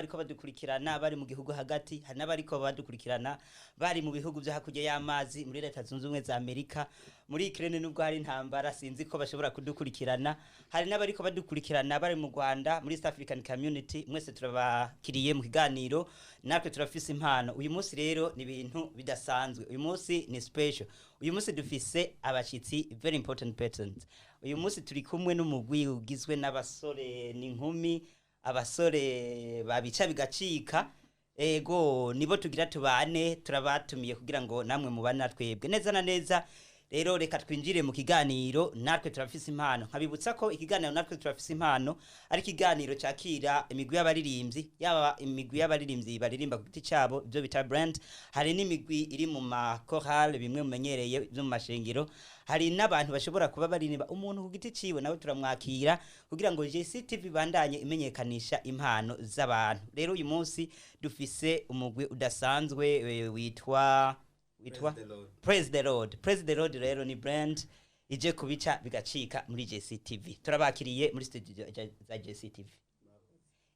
Bariko badukurikirana bari mu gihugu hagati, hari n'abariko badukurikirana bari mu bihugu vyo hakurya y'amazi, muri Leta Zunze Ubumwe za Amerika, muri Ukraine, nubwo hari intambara sinzi ko bashobora kudukurikirana. Hari n'abariko badukurikirana bari mu Rwanda, muri East African Community. Mwese turabakiriye mu kiganiro Natwe Turafise Impano. Uyu munsi rero ni ibintu bidasanzwe, uyu munsi ni special, uyu munsi dufise abashitsi, very important persons. Uyu munsi turi kumwe n'umugwi ugizwe n'abasore n'inkumi, abasore babica bigacika. Ego, nibo tugira tubane, turabatumiye kugira ngo namwe mubane natwebwe neza na neza. Rero reka twinjire mu kiganiro Natwe Turafise Impano. Nkabibutsa ko ikiganiro Natwe Turafise Impano ari ikiganiro cyakira imigwi y'abaririmbyi, yaba imigwi y'abaririmbyi baririmba ku giti cyabo, ibyo bita brand, hari n'imigwi iri mu makorale, bimwe mumenyereye byo mu mashengero, hari n'abantu bashobora kuba baririmba umuntu ku giti ciwe, nawe turamwakira kugira ngo JCTV bandanye imenyekanisha impano z'abantu. Rero uyu munsi dufise umugwi udasanzwe, witwa Praise the Lord. Praise the Lord. Praise the Lord rero ni brand ije kubica bigacika muri JCTV. Turabakiriye muri studio za JCTV.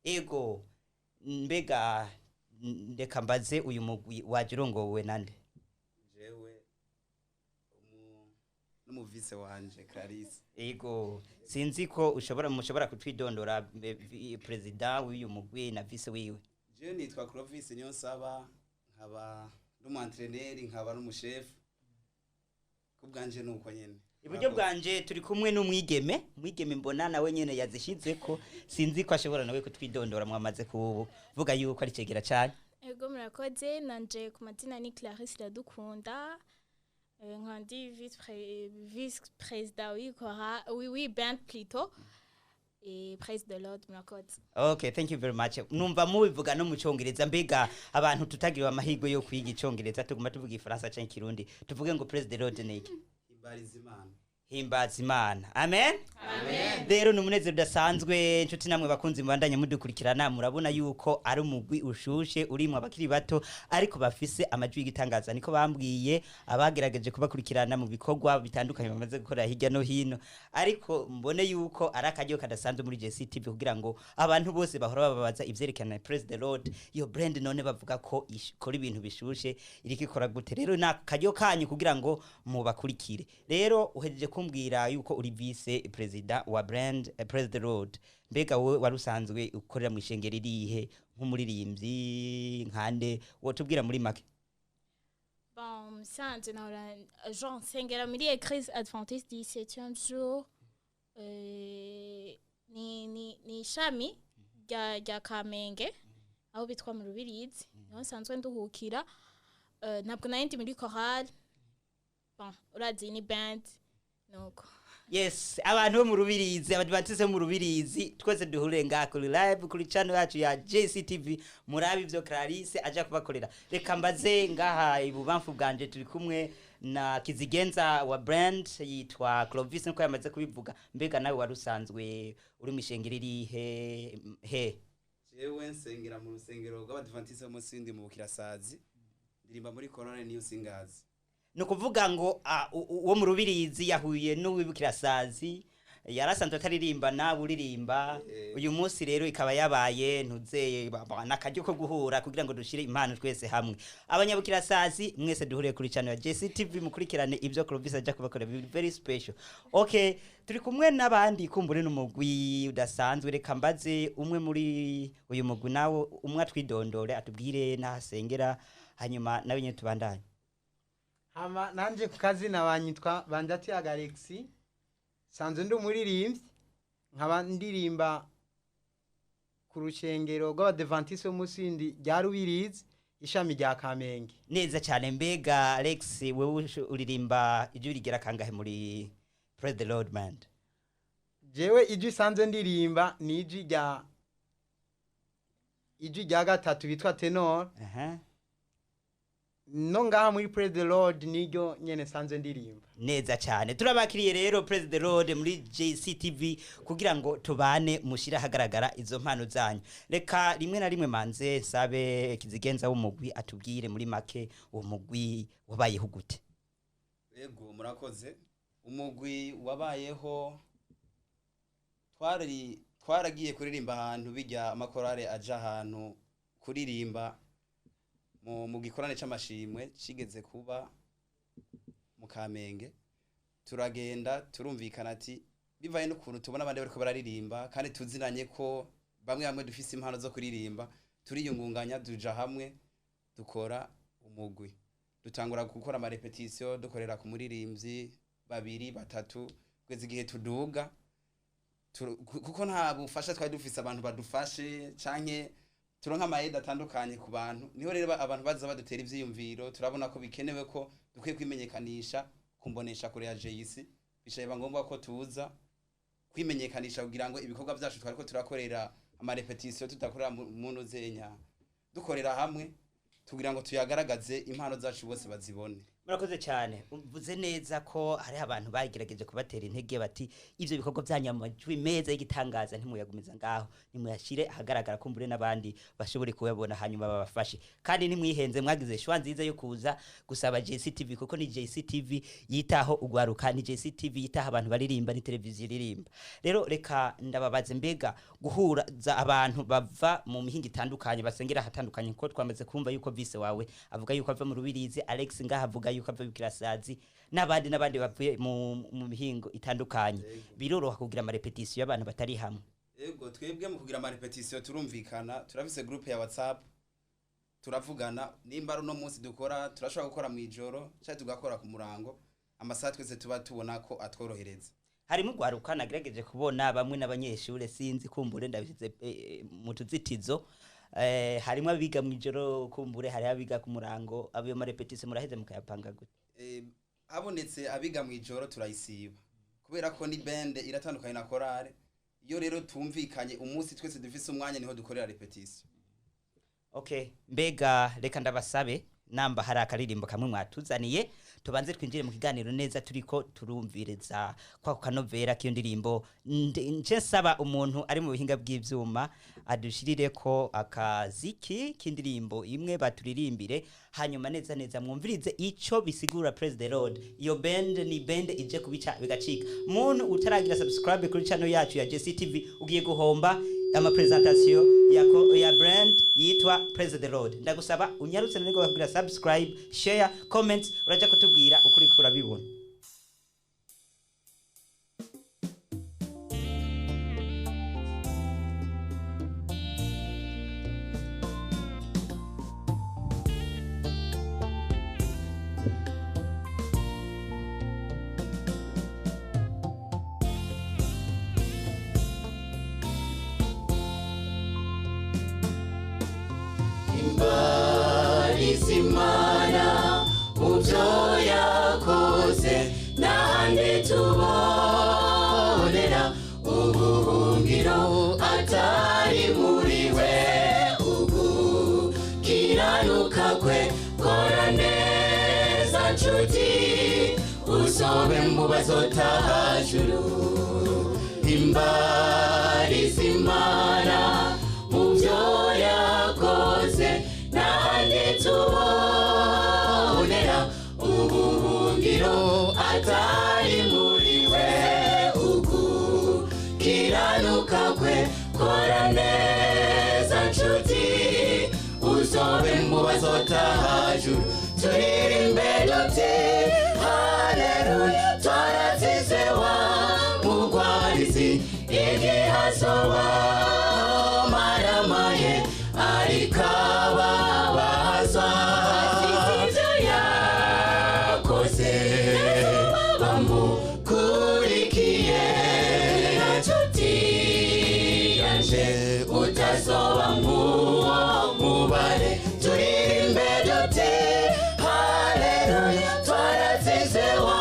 Ego, mbega ndeka mbaze, uyu mugwi waje urongowe nande? Jewe n'umu vice wanje Clarisse. Ego, sinzi ko mushobora kutwidondora, president w'uyu mugwi na vice wiwe. Jewe nitwa Clovis Niyonsaba, nkaba n'umu entraîneur, nkaba n'umushefu. Kubwanje nuko nyene. Iburyo bwanje turi kumwe n'umwigeme, umwigeme mbona nawe nyene yazishizeko, sinzi ko ashobora nawe kutwidondora. Mwamaze kuvuga yuko ari cegera cyane. Ego, murakoze. Nanje ku mazina ni Clarisse Iradukunda. Nkaba ndi vice président w'ikora oui band plutôt et Praise the Lord. Murakoze. Okay, thank you very much. Numva mubivuga no mu Cyongereza. Mbega abantu tutagiriwe amahirwe yo kwiga Icyongereza, tuguma tuvuga Ifaransa canke Ikirundi, tuvuge ngo Praise the Lord ni iki? Himbariza Imana. Himbaza Imana, amen. Rero ni umunezero udasanzwe, inshuti namwe bakunzi mubandanye mudukurikirana. Murabona yuko ari umugwi ushushe, urimwo abakiri bato ariko bafise amajwi y'igitangaza, niko bambwiye abagerageje kubakurikirana mu bikorwa bitandukanye bamaze gukora hirya no hino. Ariko mbone yuko ari akaryo kadasanzwe muri JCTV kugira ngo abantu bose bahora bababaza ivyerekana Praise the Lord, iyo brand none bavuga ko ikora ibintu bishushe, iriko ikora gute? Rero ni akaryo kanyu kugira ngo mubakurikire. Rero uhejeje kumbwira yuko uri vice president wa brand Praise the Lord. Mbega wowe wari usanzwe ukorera mu ishengero irihe nk'umuririmbyi nkande? Wotubwira muri make. Bon, musanze nahora genre nsengera muri Église Adventiste du septième jour. Ni ishami rya Kamenge, aho bitwa mu Rubirizi, niho nsanzwe nduhukira. Ntabwo nari ndi muri chorale. Bon, urazi ni band nuko. Yes, abantu bo mu Rubirizi, Abadivantiste bo mu Rubirizi, twese duhure ngaha kuri live kuri channel yacu ya JCTV, murabe ivyo Clarisse aja kubakorera. Reka mbaze ngaha ibubamfu bwanje, turi kumwe na kizigenza wa brand, yitwa Clovis nko yamaze kubivuga. Mbega nawe wari usanzwe uri mu ishengero irihe he? Jewe nsengera mu rusengero rw'Abadivantiste b'umunsi mu Bukirasazi, ndirimba muri Chorale New Singers. Ni ukuvuga ngo uwo mu Rubirizi yahuye n'uwibukirasazi yarasanzwe ataririmba, nawe uririmba. Uyu munsi rero ikaba yabaye ntuzeye n'akaryo ko guhura kugira ngo dushire impano twese hamwe. Abanyabukirasazi mwese duhuriye kuri channel ya JCTV, mukurikirane ibyo Clovis aja kubakorera, biri very special. Okay, turi kumwe n'abandi, kumbure n'umugwi udasanzwe. Reka mbaze umwe muri uyu mugwi, nawe umwe atwidondore, atubwire n'ahasengera, hanyuma nawe nyine tubandanye. Hama nanje ku kazina banyitwa Bandati Alexi, sanzwe ndi umuririmbyi, nkaba ndirimba ku rushengero rw'Abadevantiste b'umusindi rya Rubirizi, ishami rya Kamenge. Neza cyane. Mbega Alex, wewe uririmba ijwi rigera kangahe muri Praise the Lord band? Jewe ijwi sanzwe ndirimba ni ijwi rya gatatu bitwa tenor. No ngaha muri Praise the Lord niryo nyene sanzwe ndirimba. Neza cyane. Turabakiriye rero Praise the Lord muri JCTV kugira ngo tubane, mushire ahagaragara izo mpano zanyu. Reka rimwe na rimwe manze nsabe kizigenza w'umugwi atubwire muri make uwo mugwi wabayeho gute. Ego, murakoze. Umugwi wabayeho, twari Twaragiye kuririmba ahantu bijya amakorale aja ahantu kuririmba mu gikorane c'amashimwe cigeze kuba mu Kamenge. Turagenda turumvikana ati bivaye n'ukuntu tubona abandi bariko bararirimba kandi tuzinanye ko bamwe bamwe dufise impano zo kuririmba, turiyungunganya duja hamwe dukora umugwi, dutangura gukora amarepetisiyo dukorera ku muririmbyi babiri batatu kugeza igihe tuduga. Kuko nta bufasha twari dufise, abantu badufashe canke turonka amayedi atandukanye ku bantu. Niho rero abantu baza badutera ivyiyumviro, turabona ko bikenewe ko dukwiye kwimenyekanisha kumbonesha kure ya JC. Bica ngombwa ko tuza kwimenyekanisha kugira ngo ibikorwa vyacu twariko turakorera amarepetisiyo tudakorera mu nuzenya, dukorera hamwe tugira ngo tuyagaragaze, impano zacu bose bazibone. Murakoze cyane. Uvuze neza ko hari abantu bagerageje kubatera intege bati ivyo bikorwa byanyu, amajwi meza y'igitangaza, ntimuyagumiza ngaho, nimuyashire ahagaragara kumbure n'abandi bashobore kuyabona hanyuma babafashe. Kandi ntimwihenze, mwagize choix nziza yo kuza gusaba JCTV, kuko ni JCTV yitaho ugwaruka, ni JCTV yitaho abantu baririmba, ni televiziyo iririmba. Rero reka ndababaze, mbega guhura za abantu bava mu mihinga itandukanye, basengera ahatandukanye, kuko twamaze kumva yuko vice wawe avuga yuko ava mu Rubirizi, Alex ngaha avuga yuko ava Bukirasazi, n'abandi n'abandi bavuye mu mihingo itandukanye, biroroha kugira amarepetisiyo y'abantu batari hamwe? Ego, twebwe mu kugira amarepetisiyo turumvikana, turafise groupe ya WhatsApp, turavugana. Nimba ari uno munsi dukora, turashobora gukora mu ijoro canke tugakora ku murango, amasaha twese tuba tubona ko atworohereza. Harimo ugwaruka, nagerageje kubona bamwe n'abanyeshure, sinzi kumbure ndabishyize mu tuzitizo. Harimo abiga mu ijoro, kumbure hari abiga ku murango. Ayo marepetisiyo muraheze mukayapanga gute? Habonetse abiga mu ijoro turayisiba, kubera ko ni band iratandukanye na korale. Iyo rero tumvikanye umunsi twese dufise umwanya, niho dukorera repetisiyo. Okay, mbega reka ndabasabe namba hari akaririmbo kamwe mwatuzaniye, tubanze twinjire mu kiganiro neza turiko turumviriza kwa kanovera k'iyo ndirimbo. Nce nsaba umuntu ari mu buhinga bw'ivyuma adushirire ko akaziki k'indirimbo imwe baturirimbire, hanyuma neza neza mwumvirize ico bisigura Praise the Lord. Iyo band ni band ije kubica bigacika. Muntu utaragira subscribe kuri channel yacu ya JCTV, ugiye guhomba ama presentation ya brand yitwa Praise the Lord. Ndagusaba unyarutse niko kugira subscribe, share, comment, uraja kutubwira ukuri ko urabibona. Imana mu byo yakoze n'ahandi tubonera ubuhungiro atari muri we. Ugukiranuka kwe, kora neza nshuti, usobe mu bazotaha juru. Himbariza Imana mu byo yakoze n'ahandi tubonera ubuhungiro atari muri we. Ugukiranuka kwe, kora neza nshuti, uzobe mu bazotaha juru. Turirimbe duti haleluya, twaratsinze wa mugwarizi, igihe azoba maramaye ariko ababazwa ibyo yakoze bamukurikiye. Nshuti yanje, utazoba muwo mubare. Turirimbe duti haleluya, twaratsinze wa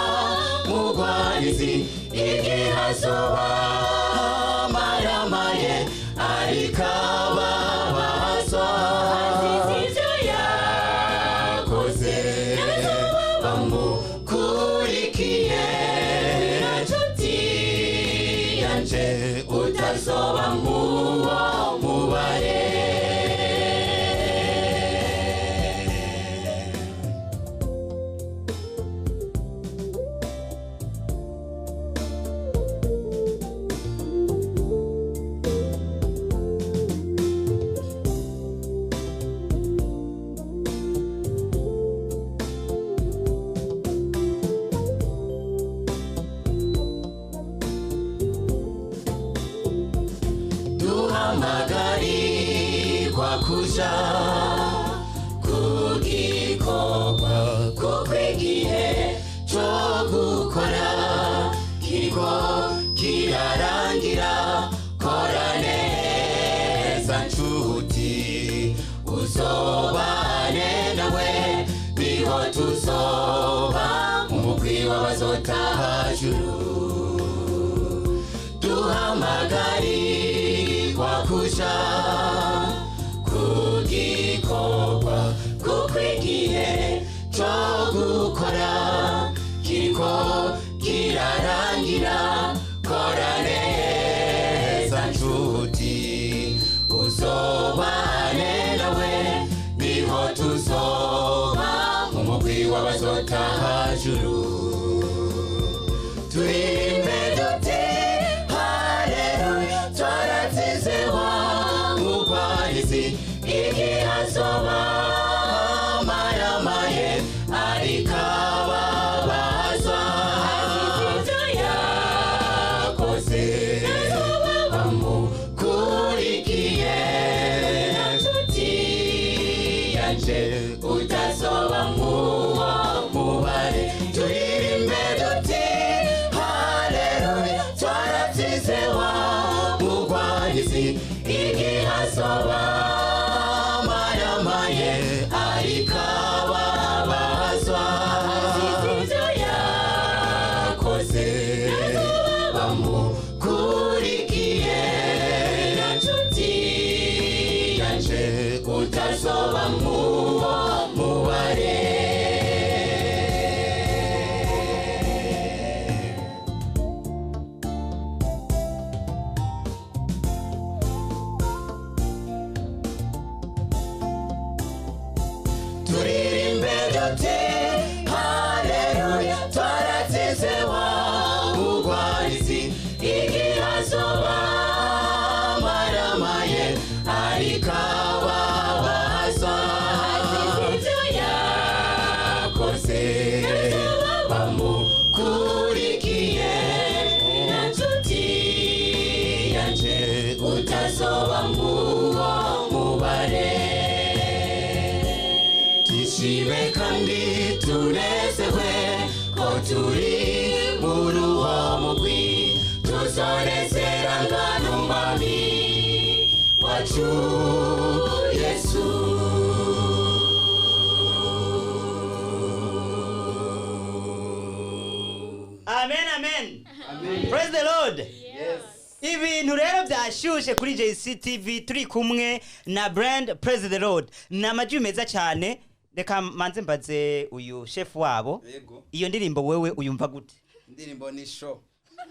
mugwarizi, igihe azoba maramaye. Duhamagarirwa kuja kugikorwa, kuko igihe cyo gukora kiriko kirarangira. Kora neza nshuti, uzobane nawe, niho tuzoba umugwi w'abazotaha juru. Duhamagarirwa kuja kugikorwa, kuko igihe cyo gukora kiriko kirarangira. Kora neza nshuti, uzobane nawe, niho tuzoba umugwi w'abazotaha juru. Turirimbe duti haleluya, twaratsinze wa mugwanizi, igihe azoba amaramaye ariko ababazwa ibyo yakoze bamukurikiye. Nshuti yanje, utazoba muwo mubare. Turirimbe duti haleluya, twaratsinze wa mugwanizi, igihe azoba amaramaye ariko ababazwa ibyo yakoze bamukurikiye. Nshuti yanje, utazoba muwo mubare. Turirimbe duti haleluya, twaratsinze wa mugwanizi, igihe azoba amaramaye ariko ababazwa ibyo yakoze bamukurikiye. Nshuti yanje, utazoba muwo mubare. Twishime kandi tunezerwe ko turi muri uwo mugwi, tuzonezerana n'umwami wacu Yesu. Amen, amen. Praise the Lord. Ibintu rero byashyushye kuri JCTV, turi kumwe na brand Praise the Lord. Ni amajwi meza cyane. Reka manze mbaze uyu chef wabo, Yego. iyo ndirimbo wewe uyumva gute? Indirimbo ni show.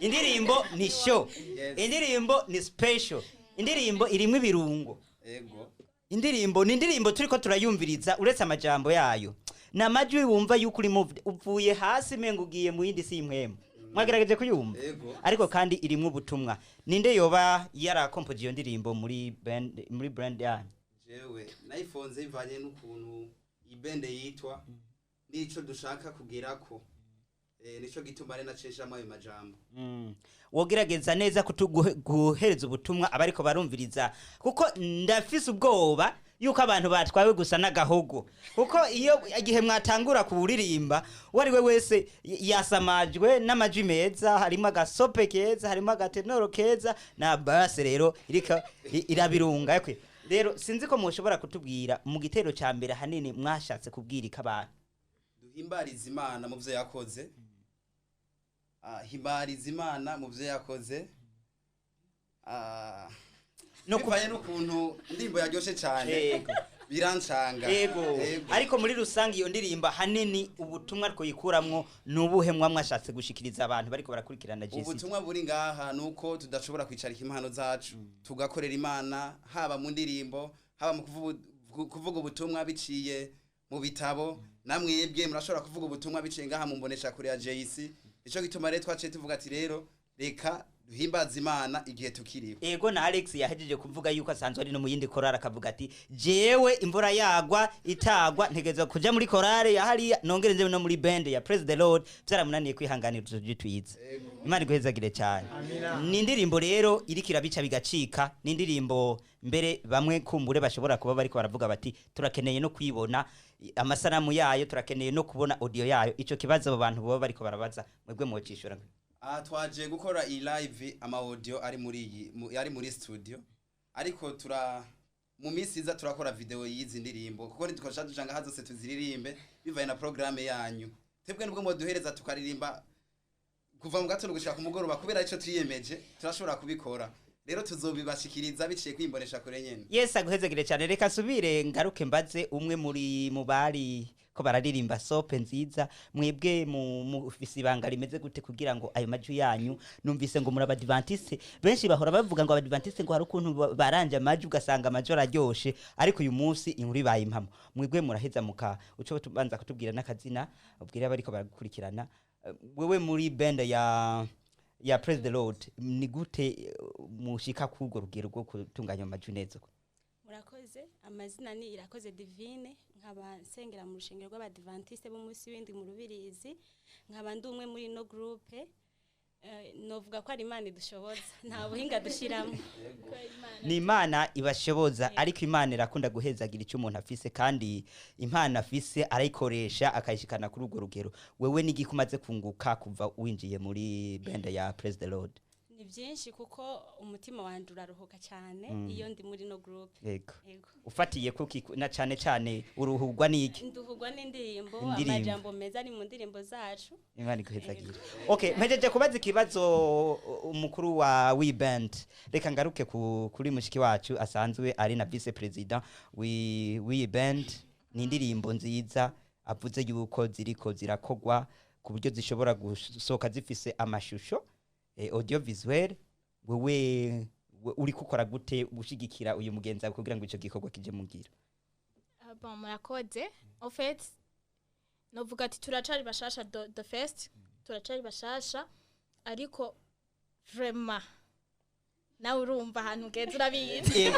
Indirimbo ni show. Yes. Indirimbo ni special. Indirimbo irimo ibirungo. Yego. Indirimbo ni indirimbo turiko turayumviriza, uretse amajambo yayo ni amajwi wumva yuko uri moved, uvuye hasi mengo ugiye mu yindi si impwemu. Mwagerageje kuyumva? Yego. Ariko kandi irimwo ubutumwa. Ninde yoba yarakompoje iyo ndirimbo muri band, muri brand yanyu? Jewe nayifonze bivanye n'ukuntu ibende yitwa n'ico dushaka kugerako. Nico gituma ari naceshamo ayo majambo. Wogerageza neza guhereza ubutumwa abariko barumviriza, kuko ndafise ubwoba yuko abantu batwawe gusa n'agahogo, kuko iyo igihe mwatangura kuwuririmba uwo ari we wese yasamajwe n'amajwi meza, harimo agasope keza, harimo agatenoro keza na base, rero iriko irabirunga ekwe. Rero sinzi ko mushobora kutubwira mu gitero ca mbere ahanini mwashatse kubwirika abantu. Duhimbariza Imana mu vyo yakoze. Himbariza Imana mu vyo yakoze. No ku- Bivanye n'ukuntu indirimbo yaryoshe cane. Yego. Birancanga. Yego. Ariko muri rusange iyo ndirimbo ahanini ubutumwa twayikuramwo ni ubuhe mwashatse gushikiriza abantu bariko barakurikirana JCT? Ubutumwa buri ngaha nuko tudashobora kwicarika impano zacu, tugakorera Imana haba mu ndirimbo, haba mu kuvuga ubutumwa biciye mu bitabo. Namwebwe murashobora kuvuga ubutumwa biciye ngaha mu mbonesha kure ya JC. Nico gituma rero twaciye tuvuga ati rero reka Duhimbaze Imana igihe tukiriho. Ego, na Alex yahejeje kuvuga yuko asanzwe ari no mu yindi korale, akavuga ati: "Jewe imvura yagwa itagwa ntegerezwa kuja muri korale ya hariya, nongere nje no muri band ya Praise the Lord." Byaramunaniye kwihanganira utuji twiza. Imana iguhezagire cyane. Ni indirimbo rero iriko irabica bigacika, ni indirimbo mbere bamwe kumbure bashobora kuba bariko baravuga bati: "Turakeneye no kwibona amasanamu yayo, turakeneye no kubona audio yayo." Ico kibazo abo bantu baba bariko barabaza, mwebwe mwocishura? Aha twaje gukora iyi live, ama audio ari muri iyi ari muri studio, ariko tura mu minsi iza turakora video y'izi ndirimbo, kuko ntitwasha duca ngaha zose tuziririmbe, bivaye na programme yanyu. Twebwe nubwo muduhereza tukaririmba kuva mu gatondo gushika ku mugoroba, kubera ico twiyemeje turashobora kubikora. Rero tuzobibashikiriza biciye kwimbonesha kure nyene. Yes, aguhezagire cyane. Reka subire ngaruke mbaze umwe muri mu bari ko bararirimba sope nziza. Mwebwe mu mufise ibanga rimeze gute kugira ngo ayo majwi yanyu, numvise ngo muri abadivantiste, benshi bahora bavuga ngo abadivantiste ngo hari ukuntu baranje amajwi, ugasanga amajwi araryoshe, ariko uyu munsi inkuru ibaye impamo. Mwebwe muraheza muka uco tubanza kutubwira n'akazina, ubwira abariko baragukurikirana. Wewe muri band ya Praise the Lord, ni gute mushika kurwo rugero rwo gutunganya amajwi neza uko? Murakoze. Amazina ni Irakoze Divine, nkaba nsengera mu rushengero rw'abadivantiste b'umunsi w'indwi mu Rubirizi, nkaba ndi umwe muri no groupe. Novuga ko ari Imana idushoboza, nta buhinga dushiramo. Ni Imana ibashoboza, ariko Imana irakunda guhezagira icyo umuntu afise, kandi impano afise arayikoresha akayishikana kuri urwo rugero. Wewe n'igiki umaze kunguka kuva winjiye muri band ya Praise the Lord? Ni byinshi, kuko umutima wanje uraruhuka cyane iyo ndi muri no groupe. Yego. Ufatiye kuki na cane cane, uruhugwa n'iki? Nduhugwa n'indirimbo. Indirimbo. Amajambo meza ari mu ndirimbo zacu. Imana iguhezagire. Okay, mpejeje kubaza ikibazo umukuru wa we band. Reka ngaruke kuri mushiki wacu asanzwe ari na vice president we band. Ni indirimbo nziza avuze yuko ziriko zirakogwa ku buryo zishobora gusohoka zifise amashusho, audio visuel. Wewe uri gukora gute gushigikira uyu mugenzi wawe kugira ngo ico gikorwa kije mu ngiro? Ah, bon, murakoze. En fait, novuga ati turacari bashasha, the first turacari bashasha, ariko vraiment nawe urumva ahantu ugeze, urabizi.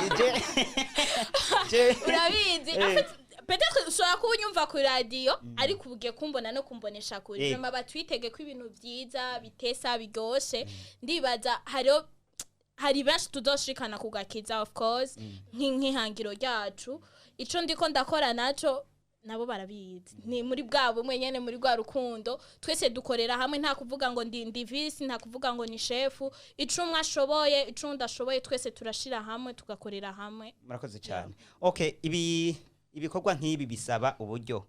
Urabizi. En fait, peut-être ushobora kuba unyumva ku radiyo, ariko ubu ugiye kumbona no kumbonesha kure. Vraiment batwitege ko ibintu vyiza bitesa biryoshe. Ndibaza hariho hari benshi tuzoshikana ku gakiza, of course, nk'ihangiro ryacu. Ico ndiko ndakora naco nabo barabizi, ni muri bwa bumwe nyene, muri rwa rukundo, twese dukorera hamwe. Nta kuvuga ngo ndi vice, nta kuvuga ngo ni shefu. Ico umwe ashoboye, ico undi ashoboye, twese turashira hamwe tugakorera hamwe. Murakoze cyane. Okay, ibi ibikorwa nk'ibi bisaba uburyo.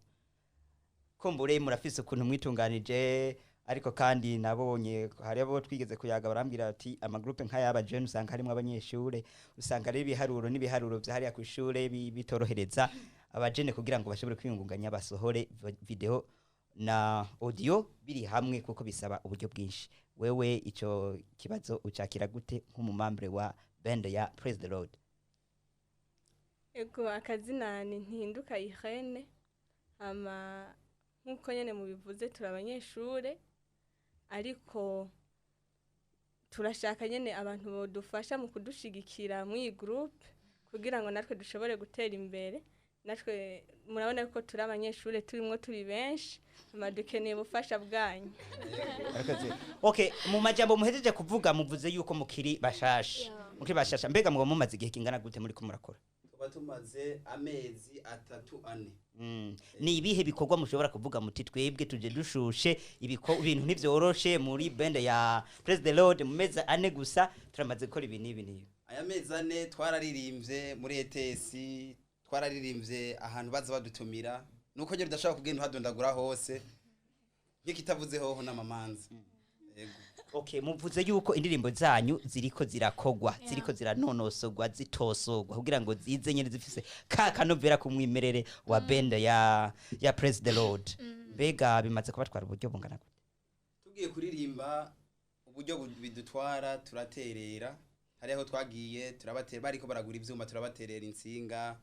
Kumbure murafise ukuntu mwitunganije, ariko kandi nabonye hari abo twigeze kuyaga barambwira ati amagroupe nk'ayaba jeune usanga harimo abanyeshure, usanga ari ibiharuro n'ibiharuro vya hariya kw'ishure bitorohereza abajene kugira ngo bashobore kwiyungunganya basohore video na audio biri hamwe, kuko bisaba uburyo bwinshi. Wewe ico kibazo ucakira gute nk'umumembre wa band ya Praise the Lord? Ego, akazina ni Ntinduka Irene. Ama nk'uko nyene mubivuze, turi abanyeshure, ariko turashaka nyene abantu bodufasha mu kudushigikira muri iyi groupe kugira ngo natwe dushobore gutera imbere. Natwe murabona ko turi abanyeshure, turimwo turi benshi, ama dukeneye ubufasha bwanyu. Murakoze. Okay, mu majambo muhejeje kuvuga, muvuze yuko mukiri bashasha. Mukiri bashasha, mbega muba mumaze igihe kingana gute muri ko murakora? Tuba tumaze amezi 3, 4. Ni ibihe bikorwa mushobora kuvuga muti: "Twebwe tuje dushushe, ibintu ntivyoroshe muri band ya Praise the Lord, mu mezi 4 gusa turamaze gukora ibi n'ibi n'ibi"? Aya mezi 4 twararirimbye muri ETS, twararirimbye ahantu baza badutumira, nuko nyine udashobora kugenda uhadondagura hose, nk'ikitavuze hoho n'amamanza. Yego. Okay, muvuze yuko indirimbo zanyu ziriko zirakogwa, ziriko ziranonosogwa, zitosogwa kugira ngo zize nyene zifise ka kanovera kumwimerere wa band ya Praise the Lord. Mbega bimaze kubatwara uburyo bungana gute? Tugiye kuririmba, uburyo bidutwara, turaterera. Hari aho twagiye turabatera, bariko baragura ivyuma turabaterera intsinga,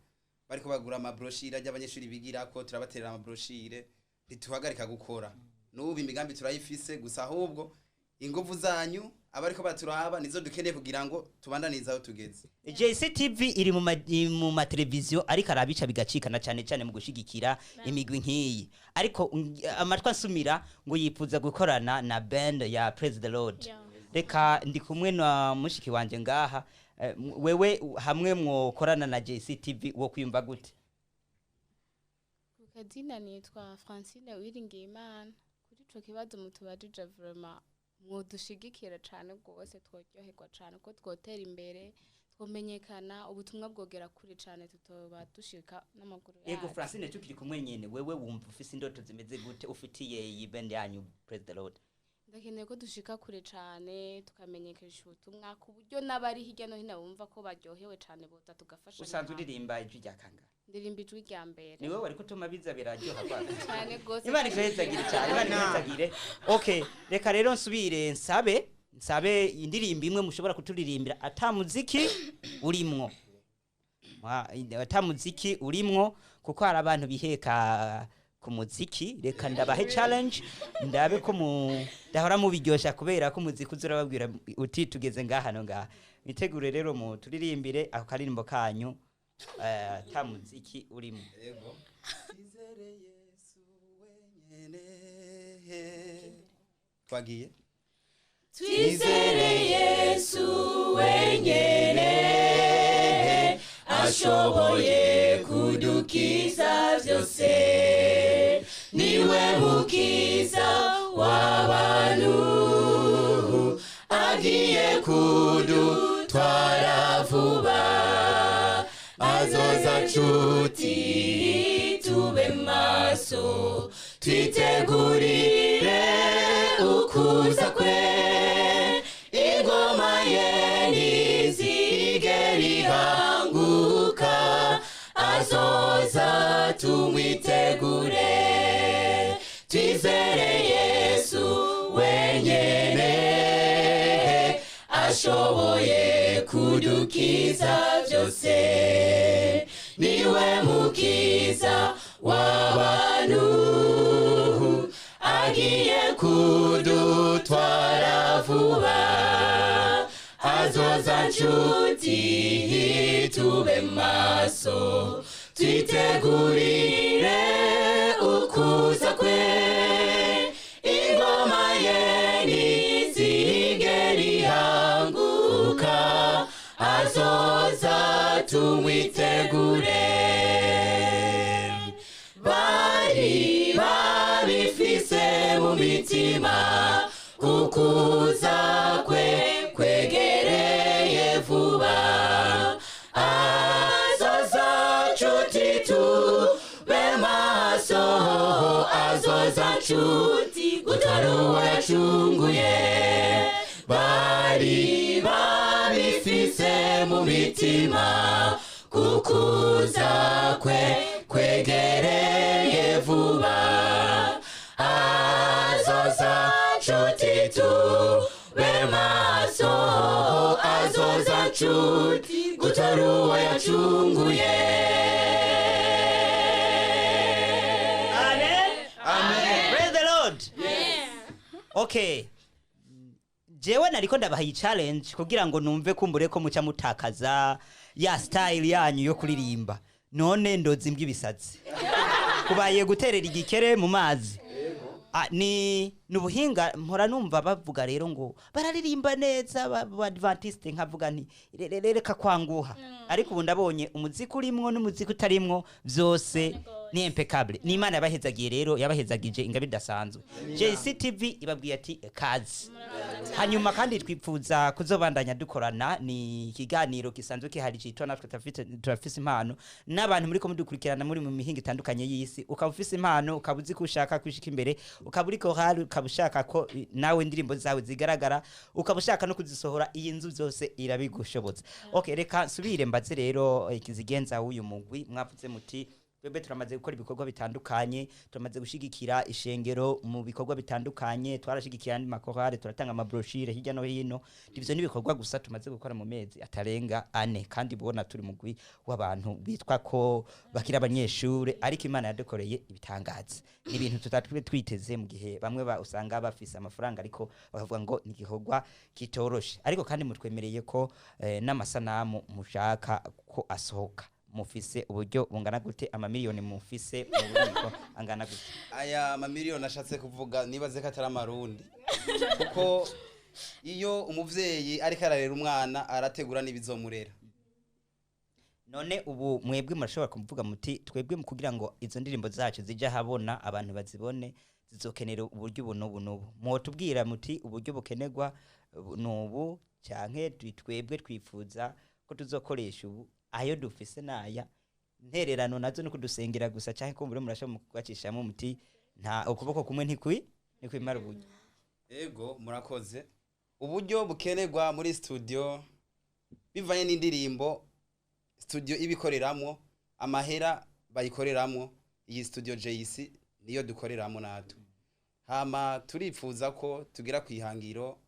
bariko bagura amabrochures y'abanyeshuri bigirako turabaterera amabrochures. Ntituhagarika gukora. N'ubu imigambi turayifise, gusa ahubwo inguvu zanyu. Abariko baturaba nizo dukeneye kugira ngo tubandanize aho tugeze. JCTV iri mu mateleviziyo, ariko arabica bigacikana cyane cyane mu gushigikira imigwi nk'iyi, ariko amatwi ansumira ngo yifuza gukorana na band ya Praise the Lord. Reka ndi kumwe na mushiki wanje ngaha. Wewe hamwe mwokorana na JCTV wo kwiyumva gute? Ku kazina nitwa Francine Uwiringiyimana. Kuri ico kibazo mutubajije, vraiment mwodushigikira cane rwose, tworyoherwa cane ko twotera imbere, twomenyekana, ubutumwa bwogera kure cane tutoba dushika n'amaguru Yego. yacu. Francine, tukiri kumwe nyene, wewe wumva ufise indoto zimeze gute ufitiye iyi band yanyu Praise the Lord? Ndakeneye ko dushika kure cane, tukamenyekanisha ubutumwa ku buryo n'abari hirya no hino bumva ko baryohewe cane, boza tugafasha. Usanzwe uririmba ijwi rya kangahe? Ndirimba ijwi rya mbere. Ni wowe wariko utuma biza biraryoha kwa Cane rwose. Imana ikuhezagire cyane, Imana ikuhezagire. Okay, reka rero nsubire nsabe indirimbo imwe mushobora kuturirimbira ata muziki urimwo. Ata muziki urimwo, kuko hari abantu biheka ku muziki. Reka ndabahe challenge, ndabe ko mu ndahora mubiryosha, kubera ko umuziki uza urababwira uti tugeze ngaha no ngaha. Mitegure rero mu turirimbire ako karirimbo kanyu ata muziki urimo. Yego. Twizere Yesu wenyene. Twagiye. Twizere Yesu wenyene, ashoboye kudukiza byose, niwe mukiza w'abantu, agiye kudutwara vuba. Azoza nshuti, tube maso, twitegurire ukuza kwe. Ingoma ye ntizigera ihanguka, azoza tumwitegure. Twizere Yesu wenyene, ashoboye kudukiza byose, niwe mukiza w'abantu, agiye kudutwara vuba. Azoza nshuti, tube maso, twitegurire ukuza kwe. Ingoma ye ntizigera ihanguka, azoza tumwitegure. Bari babifise mu mitima kukuza kwe kwegereye vuba. Azoza nshuti, tube maso, azoza nshuti gutora uwo yacunguye. Bari babifise mu mitima kukuza kwe kwegereye vuba. Azoza nshuti, tube maso, azoza nshuti gutora uwo yacunguye. Amen. Amen. Praise the Lord. Okay, jewe nariko ndabaha iyi challenge kugira ngo numve kumbure ko muca mutakaza ya style yanyu yo kuririmba. None ndozi imbwa ibisazi, kubaye guterera igikere mu mazi. Ah, ni ubuhinga mpora numva bavuga rero ngo bararirimba neza ba Adventiste, nkavuga nti reka kwanguha, ariko ubu ndabonye umuziki urimwo n'umuziki utarimwo byose ni impeccable. Ni Imana yabahezagiye rero, yabahezagije ingabire idasanzwe. JCTV ibabwiye ati kazi. Hanyuma kandi twipfuza kuzobandanya dukorana. Ni ikiganiro gisanzwe kihari citwa Natwe Turafise Impano, n'abantu muri ko mudukurikirana muri mu mihinga itandukanye y'isi, ukaba ufise impano, ukaba uzi ko ushaka kwishika imbere, ukaba uri korali, ukaba ushaka ko nawe indirimbo zawe zigaragara, ukaba ushaka no kuzisohora, iyi nzu byose irabigushobotsa. Okay, reka nsubire mbaze rero ikizigenza w'uyu mugwi. Mwavuze muti Twebwe turamaze gukora ibikorwa bitandukanye, turamaze gushigikira ishengero mu bikorwa bitandukanye, twarashigikiye andi makorale, turatanga amabroshire hirya no hino. Ivyo ni ibikorwa gusa tumaze gukora mu mezi atarenga 4, kandi ubona turi mugwi w'abantu bitwa ko bakiri abanyeshure, ariko Imana yadukoreye ibitangaza. Ni ibintu tutatwe twiteze mu gihe bamwe usanga bafise amafaranga ariko bakavuga ngo ni igikorwa kitoroshe. Ariko kandi mutwemereye ko n'amasanamu mushaka ko asohoka, mufise uburyo bungana gute? Amamiliyoni mufise mu bubiko angana gute? Aya mamiliyoni ashatse kuvuga nibaze ko atari amarundi, kuko iyo umuvyeyi ariko ararera umwana arategura n'ibizomurera. None ubu mwebwe murashobora kuvuga muti twebwe mu kugira ngo izo ndirimbo zacu zije ahabona abantu bazibone zizokenera uburyo ubu n'ubu n'ubu, mwotubwira muti uburyo bukenerwa n'ubu, canke twebwe twifuza ko tuzokoresha ubu ayo dufise naya intererano nazo no kudusengera gusa, canke kumbure murashobora kugacishamo muti nta ukuboko kumwe ntikwimara uburyo. Ego, murakoze. Uburyo bukenerwa muri studio bivanye n'indirimbo studio ibikoreramwo, amahera bayikoreramwo. Iyi studio JC niyo dukoreramo natwe. Hama turipfuza ko tugira kwihangiro,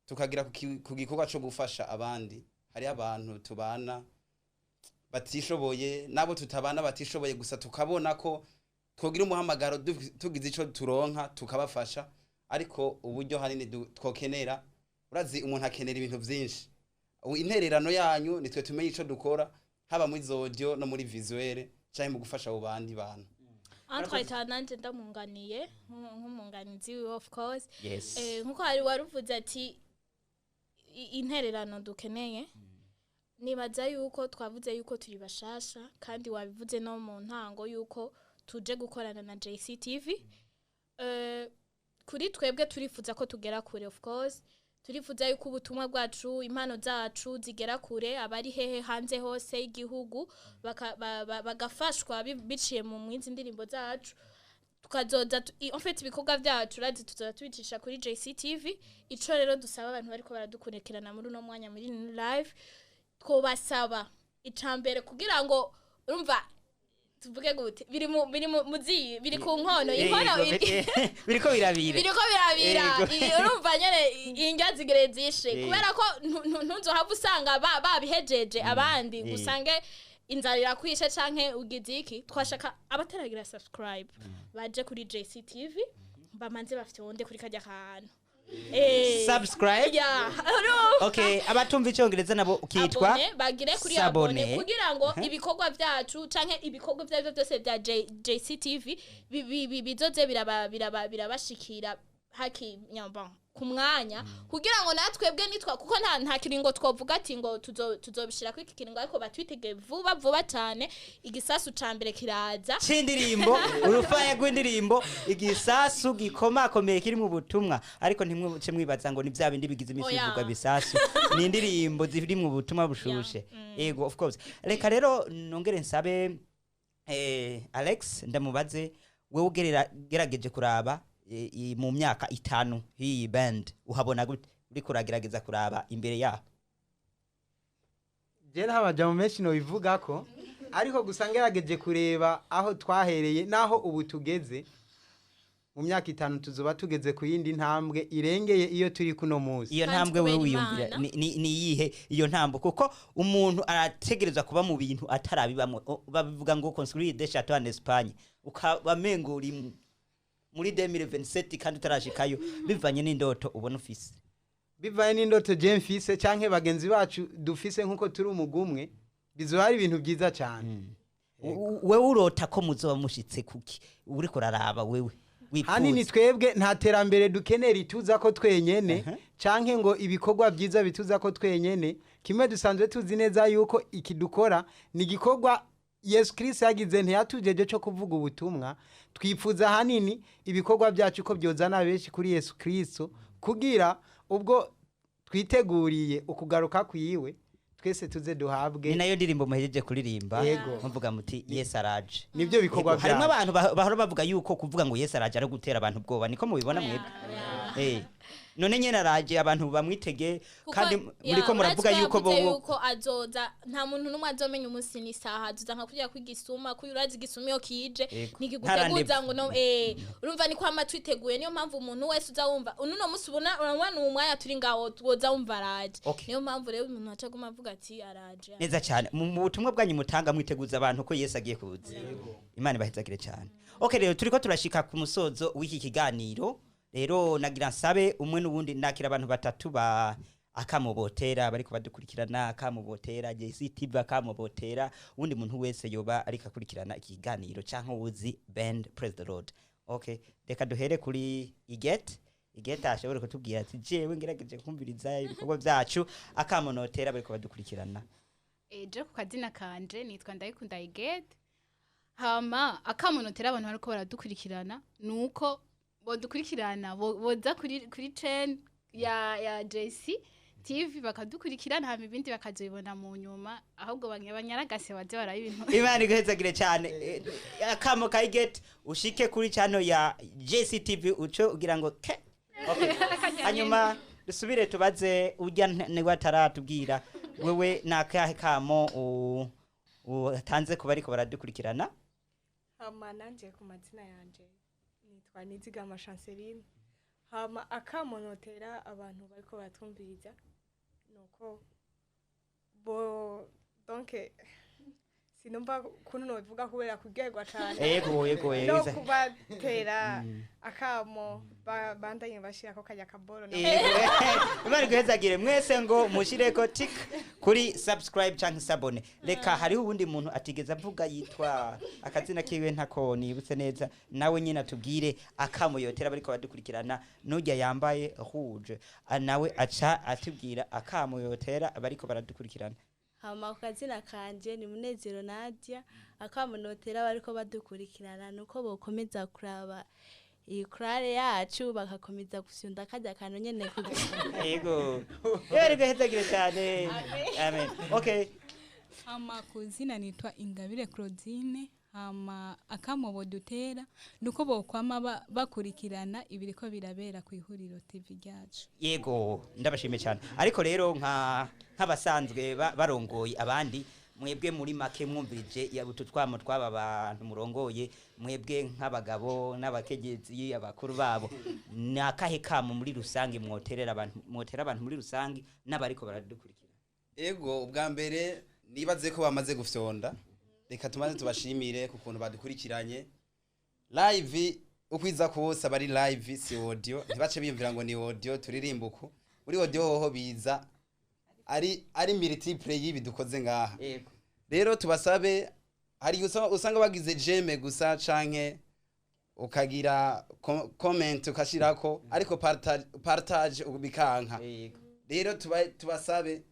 tukagira ku gikorwa co gufasha abandi. Hari abantu tubana batishoboye nabo tutabana batishoboye, gusa tukabona ko twogira umuhamagaro tugize ico turonka tukabafasha. Ariko uburyo hanini twokenera, urazi umuntu akenera ibintu vyinshi. Ubu intererano yanyu nitwe tumenye ico dukora, haba muri audio no muri visuelle, canke mu gufasha abo bandi bantu. Entre nanje ndamunganiye nk'umunganizi wiwe, of course. Yes. Nkuko hari waruvuze ati intererano dukeneye, nibaza yuko twavuze yuko turi bashasha, kandi wabivuze no mu ntango yuko tuje gukorana na JCTV. Kuri twebwe turifuza ko tugera kure, of course. Turifuza yuko ubutumwa bwacu, impano zacu zigera kure, abari hehe hanze hose y'igihugu bagafashwa biciye mu mwinzi ndirimbo zacu. Tukazoza en fait ibikorwa byacu urazi tuzoza tubicisha kuri JCTV. Ico rero dusaba abantu bariko baradukurikirana muri uno mwanya muri live, twobasaba icambere kugira ngo urumva tuvuge gute, biri mu biri mu muzi biri ku nkono, inkono biriko birabira, biriko birabira. Urumva nyene indya zigere zishe, kubera ko ntuzohava usanga babihejeje abandi, usange inzara irakwishe canke ugize iki. Twashaka abataragira subscribe baje kuri JCTV bamanze bafite kuri kajya kantu. Subscribe. Yeah. Okay, abatumva icyongereza nabo ukitwa abone, bagire kuri abone kugira ngo ibikorwa byacu canke ibikorwa byavyo byose bya JCTV bizoze birabashikira haki nyamba ku mwanya, kugira ngo natwebwe nitwa kuko nta kiringo twovuga ati ngo tuzobishira kuri iki kiringo, ariko batwitege vuba vuba cyane. Igisasu ca mbere kiraza c'indirimbo, urufaya rw'indirimbo, igisasu gikomakomeye kiri mu butumwa. Ariko ntimwe mwibaza ngo ni bya bindi bigize imisi bivuga bisasu, ni indirimbo ziri mu butumwa bushushe. Yego, of course. Reka rero nongere nsabe Alex ndamubaze, wewe ugerageje kuraba mu myaka 5 iyi band uhabona gute? Uriko uragerageza kuraba imbere yaho. Je nta majambo menshi no bivuga ko, ariko gusa ngerageje kureba aho twahereye naho ubu tugeze. Mu myaka 5 tuzoba tugeze ku yindi ntambwe irengeye iyo turi kuno munsi. Iyo ntambwe wewe wiyumvira ni iyihe iyo ntambwe? Kuko umuntu arategerezwa kuba mu bintu atarabibamwe. Babivuga ngo construire des châteaux en Espagne, ukabamengo uri muri 2027 kandi utarashikayo, bivanye n'indoto ubona ufise. Bivanye n'indoto je mfise canke bagenzi bacu dufise, nkuko turi umugumwe, bizoba ari ibintu byiza cyane. Wewe urota ko muzoba mushitse kuki? Uriko uraraba wewe wifuza. Hanini twebwe nta terambere dukenera ituza ko twenyene, canke ngo ibikorwa byiza bituza ko twenyene. Kimwe dusanzwe tuzi neza yuko ikidukora ni igikorwa Yesu Kristo yagize, ntiyatujeje cyo kuvuga ubutumwa. Twifuza hanini ibikorwa byacu ko byozana benshi kuri Yesu Kristo, kugira ubwo twiteguriye ukugaruka kwiwe twese tuze duhabwe. Ni nayo ndirimbo muhejeje kuririmba muvuga muti Yesu araje. Nibyo bikorwa byacu. Harimo abantu bahora bavuga yuko kuvuga ngo Yesu araje ari gutera abantu ubwoba, niko mubibona mwebwe? None nyene araje, abantu bamwitege. Kuko, Kandi ya, muriko muravuga uratwe yuko yavuze bo yuko azoza, nta muntu n'umwe azomenya umunsi n'isaha azoza, nka kurya kw'igisuma, kuko urazi igisuma iyo kije Yego. ntikiguteguza Ntarandebye. ngo no urumva ni kwama twiteguye. Niyo mpamvu umuntu wese uza wumva uno munsi, ubona urabona ni umwanya turi ngaho, woza wumva araje. Okay. Niyo mpamvu rero umuntu aca aguma avuga ati araje. Neza cyane. Mu butumwa bwanyu mutanga, mwiteguza abantu ko Yesu agiye kuza. Imana ibahezagire cyane. Okay, rero turiko turashika ku musozo w'iki kiganiro. Rero nagira nsabe umwe n'ubundi, nakira abantu batatu ba akamubotera bariko badukurikirana, akamubotera JCTV, akamubotera uwundi muntu wese yoba ariko akurikirana iki kiganiro canke uwuzi band Praise the Lord. Okay, reka duhere kuri Iget. Iget ashobora kutubwira ati jewe ngerageje kumviriza ibikorwa byacu, akamunotera bariko badukurikirana. Eje ku kazina kanje nitwa Ndayikunda Igete. Hama akamunotera abantu bariko baradukurikirana nuko bodukurikirana, boza kuri chain ya JC TV bakadukurikirana, hama ibindi bakazobibona mu nyuma. Ahubwo banyaragase baze baraba ibintu. Imana iguhezagire cyane. Akamo ka Iget, ushike kuri channel ya JCTV uco ugira ngo ke. Okay. Hanyuma dusubire tubaze ujya niwe ataratubwira. Wewe ni akahe kamo utanze kuba ariko baradukurikirana? Hama nanje ku mazina yanje nitwa Nizigama Chanceline. Hama akamonotera abantu bariko baratwumviriza nuko bo, donc sinumva ukuntu nobivuga kubera kuryoherwa cane Yego. no kubatera akamo bandanye bashirako karya kaboro na Yego. Imana iguhezagire mwese, ngo mushireko tik kuri subscribe canke s'abonner. Reka hariho uwundi muntu atigeze avuga, yitwa akazina kiwe ntako nibutse neza, nawe nyine atubwire akamo yotera bariko badukurikirana. Nujya yambaye rouge, nawe aca atubwira akamo yotera bariko baradukurikirana. Hama ku kazina kanje ni Munezero Nadia. Akamunotera bariko badukurikirana nuko bokomeza kuraba iyi korale yacu, bagakomeza gufyunda karya kantu nyene kugira Yego, Imana iguhezagire cyane, amen. Okay. Hama ku zina nitwa Ingabire Claudine. Hama akamo bodutera nuko bokwama bakurikirana ibiriko birabera ku Ihuriro TV ryacu. Yego, ndabashimiye cyane. Ariko rero nk'abasanzwe barongoye abandi, mwebwe muri make mwumvirije ya utu twamo tw'aba bantu murongoye, mwebwe nk'abagabo n'abakenyezi, abakuru babo, ni akahe kamo muri rusange mwoterera abantu, mwotera abantu muri rusange n'abariko baradukurikira? Ego, ubwa mbere nibaze ko bamaze gufyonda. Reka tumaze tubashimire ku kuntu badukurikiranye live. Ukwiza kose aba ari live, si audio. Ntibace biyumvira ngo ni audio turirimba uku. Muri audio hoho biza ari multiple y'ibi dukoze ngaha. Rero tubasabe, hari igihe usanga bagize j'aime gusa canke ukagira comment ukashirako, ariko partage bikanka. Rero tubasabe,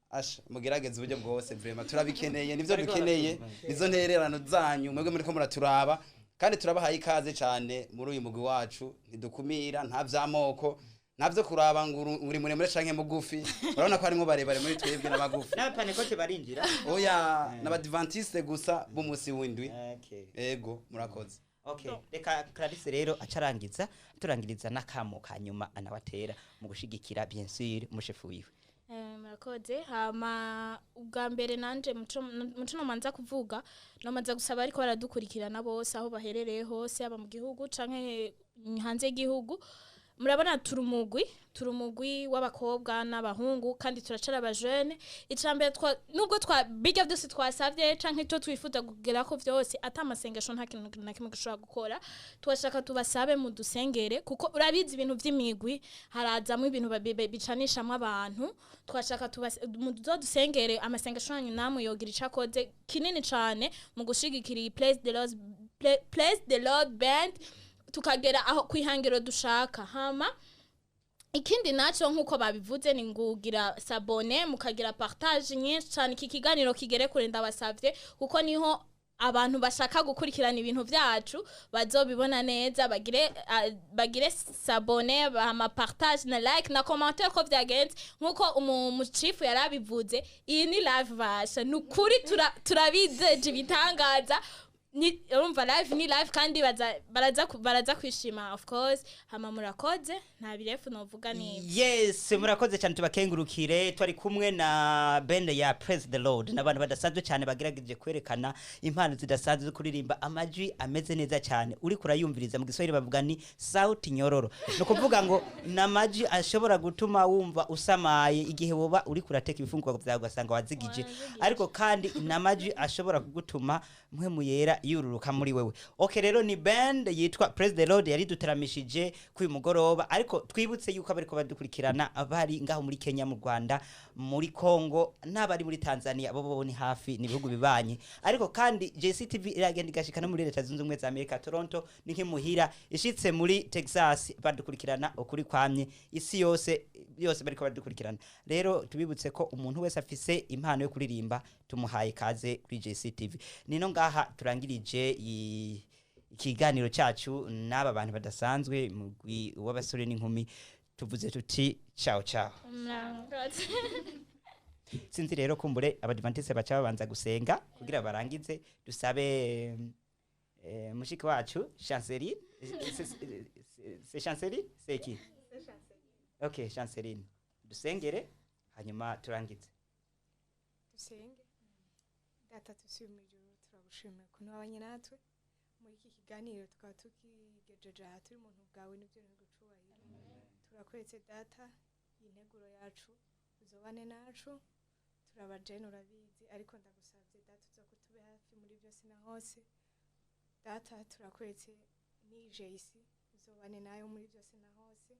asha mugerageze uburyo bwose, vraiment turabikeneye, nivyo Bariko dukeneye. baratumva. Nizo ntererano zanyu mwebwe muriko muraturaba, kandi turabahaye ikaze cyane muri uyu mugwi wacu. Ntidukumira, nta vy'amoko, nta vyo kuraba ngo uri muremure canke mugufi. Urabona ko harimwo barebare muri twebwe n'abagufi. N'abapanekote barinjira? Oya, n'abadivantiste gusa b'umunsi w'indwi. Okay. Ego, murakoze. Okay, reka Clarisse rero acarangiza, turangiriza n'akamo ka nyuma anabatera mu gushigikira, bien sûr, umushefu wiwe. Murakoze. Hama ubwa mbere nanje muco nomanza kuvuga, nomanza gusaba ariko baradukurikirana bose aho baherereye hose, aba mu gihugu canke hanze y'igihugu. Murabona turi umugwi w'abakobwa n'abahungu, kandi turacara abajene. Icambere, nubwo twa bijya byose twasavye canke icyo twifuza kugerako vyose, ata amasengesho nta kintu na kimwe gishobora gukora. Twashaka tubasabe mudusengere, kuko urabizi ibintu vy'imigwi harazamwo ibintu bicanishamwo abantu. Twashaka muzodusengere, amasengesho yanyu namwe yogira ico akoze kinini cane mu gushigikira iyi Praise the Lord band, tukagera aho kwihangiro dushaka. Hama ikindi naco, nkuko babivuze, ni ngugira s'abonner, mukagira partage nyinshi cyane, iki kiganiro kigere kure, ndabasavye, kuko niho abantu bashaka gukurikirana ibintu vyacu bazobibona neza. Bagire s'abonner, hama partage na like na commentaire ko vyagenze. Nkuko umuchifu yarabivuze, iyi ni live basha, ni ukuri turabizeje ibitangaza. Ni urumva live ni live, kandi baza baraza kwishima, of course. Hama murakoze, nta birefu novuga ni. Yes, murakoze cyane, tubakengurukire. Twari kumwe na band ya Praise the Lord, n'abantu badasanzwe cyane bagerageje kwerekana impano zidasanzwe zo kuririmba, amajwi ameze neza cyane. Uri kurayumviriza, mu Giswahili bavuga ni sauti nyororo, ni ukuvuga ngo ni amajwi ashobora gutuma wumva usamaye igihe woba uri kurateka ibifungurwa byawe ugasanga wazigije, ariko kandi ni amajwi ashobora kugutuma mpwemu yera yururuka muri wewe. Okay, rero ni band yitwa Praise the Lord yari duteramishije kuri uyu mugoroba, ariko twibutse yuko abariko badukurikirana bari ngaho muri Kenya, mu Rwanda, muri Congo n'abari muri Tanzania, bo ni hafi, ni ibihugu bibanye. Ariko kandi JCTV iragenda igashika no muri Leta Zunze Ubumwe za Amerika, Toronto ni nk'imuhira, ishitse muri Texas badukurikirana ukuri kwamye, isi yose yose bariko badukurikirana. Rero tubibutse ko umuntu wese afise impano yo kuririmba tumuhaye kaze kuri JCTV. Nino ngaha turangirije ikiganiro cyacu n'aba bantu badasanzwe, mugwi w'abasore n'inkumi. Tuvuze tuti ciao ciao. Murakoze. Sinzi rero, kumbure abadivantiste baca babanza gusenga kugira barangize. Dusabe mushiki wacu Chanceline. C'est Chanceline, c'est qui? Okay, Chanceline, dusengere hanyuma turangize. Dusenge. Data tusi mu ijuru, turagushimiye ukuntu wabanye natwe muri iki kiganiro, tukaba tukigejeje aha turi mu buntu bwawe, nibyo ntigucubahiro. Turakweretse Data iyi nteguro yacu, uzobane nacu. Turabajene, urabizi, ariko ndagusabye Data uza kutube hafi muri byose na hose. Data, turakweretse n'ijeyisi, uzobane nayo muri byose na hose.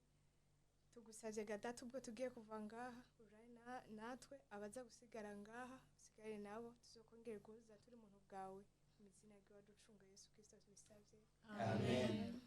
Tugusabye ga Data, ubwo tugiye kuva ngaha ujane natwe, abaza gusigara ngaha usigare nabo, tuzokongera guhuza turi mu buntu bwawe. Mu izina ry'uwaducunga Yesu Kristo tubisabye. Amen.